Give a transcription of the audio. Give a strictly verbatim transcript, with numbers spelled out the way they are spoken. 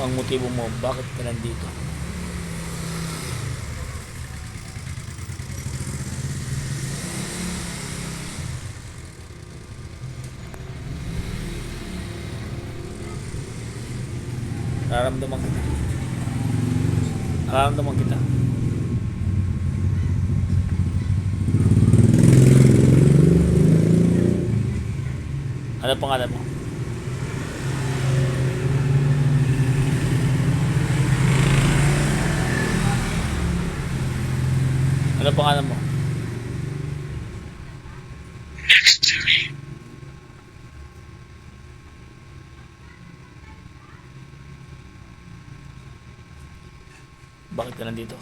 Ang motibo mo, bakit ka nandito? Nararamdaman kita. Nararamdaman kita. Ano pangalan mo? Ano pangalan mo? Bakit ka nandito?